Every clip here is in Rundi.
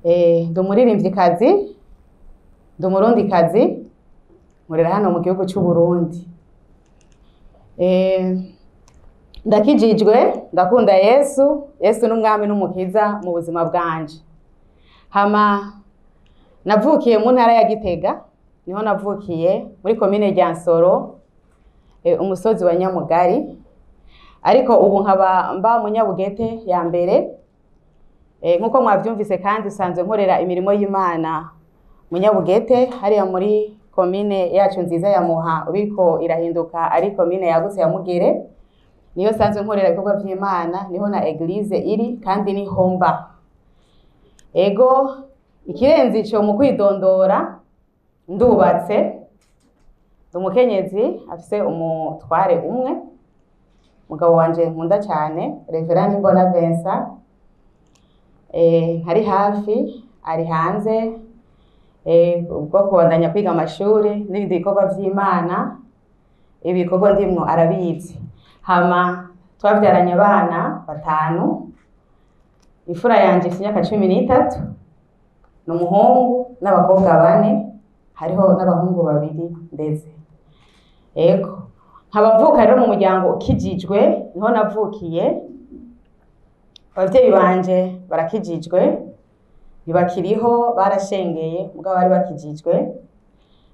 Ndi umuririmvyikazi, ndi umurundikazi, nkorera hano mu gihugu c'u Burundi. Ndakijijwe, ndakunda Yesu, Yesu n'umwami n'umukiza mu buzima bwanje. Hama navukiye mu ntara ya Gitega, niho navukiye muri komine Ryansoro, umusozi wa Nyamugari, ariko ubu nkaba mba mu Nyabugete ya mbere. Nkuko mwavyumvise kandi usanzwe nkorera imirimo y'Imana mu Nyabugete, hariya muri komine yacu nziza ya Muha, biriko irahinduka ari komine yagutse ya Mugere, niyo sanzwe nkorera ibikorwa vy'Imana, niho na eglise iri kandi niho mba. Ego, ikirenze ico mu kwidondora, ndubatse, ndi umukenyezi afise umutware umwe, umugabo wanje nkunda cane, Reverend Mbona Vincent. Ntari hafi, ari hanze, ubwo kubandanya kwiga amashuri n'ibindi bikorwa vy'Imana, ibikorwa ndimwo arabizi. Hama twavyaranye abana 5, imfura yanje ifise imyaka 13, ni umuhungu n'abakobwa 4, hariho n'abahungu 2 ndetse. Ego, nkaba mvuka rero mu muryango ukijijwe, niho navukiye. Abavyeyi banje barakijijwe, ntibakiriho, barashengeye, mugabo bari bakijijwe.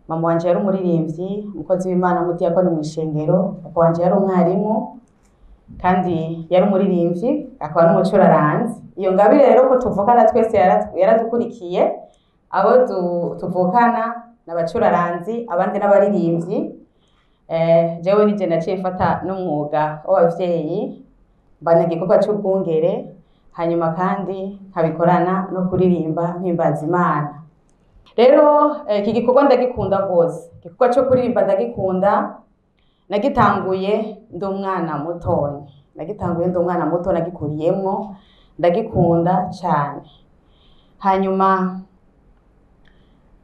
Mama wanje yari umuririmbyi, umukozi w'Imana, umudiyakoni mw'ishengero. Papa wanje yari umwarimu kandi yari umuririmbyi, akaba n'umucuraranzi. Iyo ngabire rero ko tuvukana twese yaradukurikiye, abo tuvukana n'abacuraranzi, abandi n'abaririmbyi. Jewe nije naciye mfata n'umwuga w'abavyeyi, mbana igikorwa c'ubwungere, hanyuma kandi nkabikorana no kuririmba mpimbaza Imana. Rero iki gikorwa ndagikunda rwose, igikorwa co kuririmba ndagikunda. Nagitanguye ndi umwana mutonya, nagitanguye ndi umwana muto, nagikuriyemwo, ndagikunda cane. Hanyuma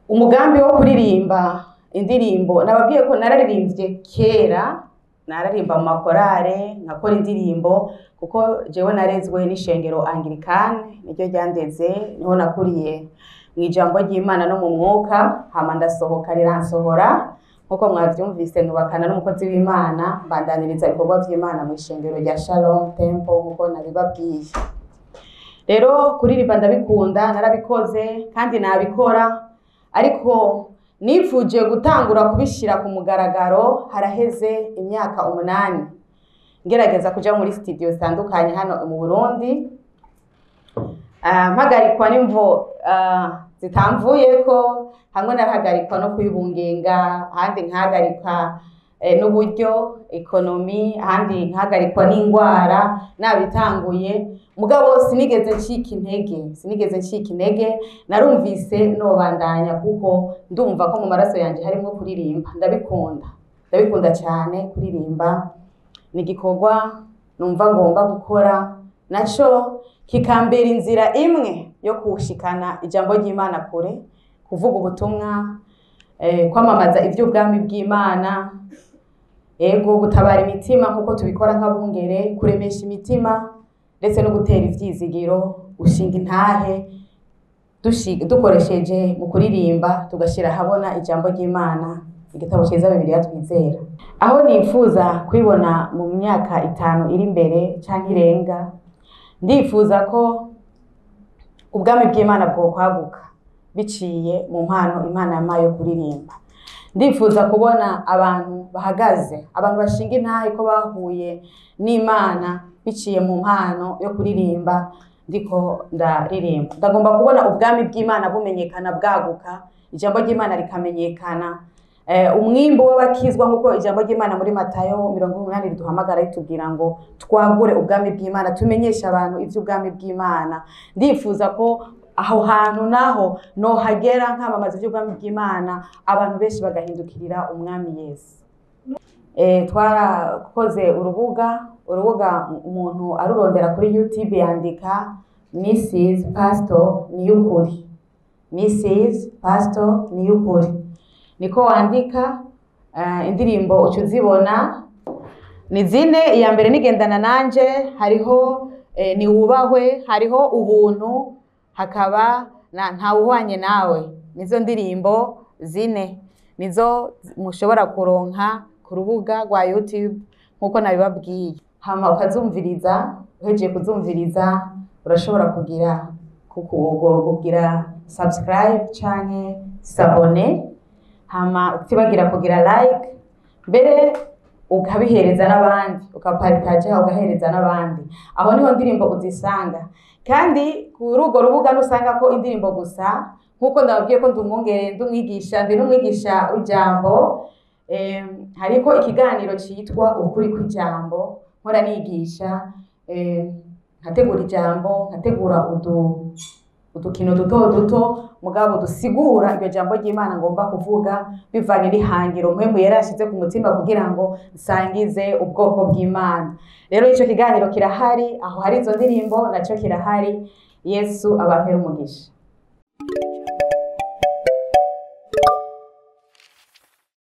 umugambi wo kuririmba indirimbo, nababwiye ko nararirimbye kera, nararimba mu makorale, nkakora indirimbo, kuko jewe narezwe n'ishengero Anglikane, niryo ryandeze, niho nakuriye mu ijambo ry'Imana no mu mwuka. Hama ndasohoka, riransohora nkuko mwavyumvise, nubakana n'umukozi w'Imana, mbandaniriza ibikorwa vy'Imana mu ishengero rya Shalom Temple nkuko nabibabwiye. Rero kuririmba ndabikunda, narabikoze kandi nabikora, ariko nifuje gutangura kubishira ku mugaragaro haraheze imyaka 8, ngerageza kuja muri studio zitandukanye hano mu Burundi. Mpagarikwa n'imvo zitamvuyeko, hamwe narahagarikwa no kwibungenga, ahandi nkahagarikwa n'uburyo ekonomi, ahandi nkahagarikwa n'ingwara nabitanguye. Mugabo sinigeze ncika intege, sinigeze ncika intege, narumvise nobandanya kuko ndumva ko mu maraso yanje harimwo kuririmba. Ndabikunda, ndabikunda cyane kuririmba, ni igikorwa numva ngomba gukora, naco kikambera inzira imwe yo kushikana ijambo ry'Imana kure, kuvuga ubutumwa, kwamamaza ivy'ubwami bw'Imana, ego gutabara imitima nkuko tubikora nk'abungere, kuremesha imitima ndetse no gutera ivyizigiro, gushinga intahe dukoresheje mu kuririmba, tugashira ahabona ijambo ry'Imana, igitabo ciza Bibiliya twizera. Aho nifuza kwibona mu myaka 5 iri imbere canke irenga, ndifuza ko ubwami bw'Imana bwokwaguka biciye mu mpano Imana yampaye yo kuririmba. Ndifuza kubona abantu bahagaze, abantu bashinga intahe ko bahuye n'Imana biciye mu mpano yo kuririmba. Ndiko ndaririmba, ndagomba kubona ubwami bw'Imana bumenyekana, bwaguka, ijambo ry'Imana rikamenyekana, umwimbu w'abakizwa nkuko ijambo ry'Imana muri Matayo 18 riduhamagara ritubwira ngo twagure ubwami bw'Imana, tumenyeshe abantu ivy'ubwami bw'Imana. Ndifuza ko aho hantu naho nohagera nkamamaza ivy'ubwami bw'Imana, abantu benshi bagahindukirira umwami Yesu. Twarakoze urubuga umuntu arurondera kuri YouTube, yandika Mrs Pastor Niyukuri, Mrs Pastor Niyukuri, niko wandika. Indirimbo uca uzibona ni zine. Iya mbere nigendana nanje, hariho ni wubahwe, hariho ubuntu, hakaba Na Ntawuhwanye Nawe. Nizo ndirimbo zine nizo mushobora kuronka ku rubuga rwa YouTube nkuko nabibabwiye. Hama ukazumviriza, uhejeje kuzumviriza urashobora kugira kugira subscribe canke s'abonner, hama utibagira kugira like, mbere ukabihereza n'abandi, ukaparitaja ugahereza n'abandi. Aho niho ndirimbo uzisanga. Kandi kuri urwo rubuga ntusanga ko indirimbo gusa, nkuko ndababwiye ko ndi umwungere, ndi umwigisha, ndi n'umwigisha w'ijambo. Hariko ikiganiro citwa Ukuri kw'Ijambo, nkora nigisha, nkategura ijambo, nkategura udukino duto duto mugabo dusigura iryo jambo ry'Imana ngomba kuvuga, bivanye n'ihangiro Mpwemu Yera yashize ku mutima kugira ngo nsangize ubwoko bw'Imana. Rero ico kiganiro kirahari, aho hari izo ndirimbo naco kirahari. Yesu abampere umugisha.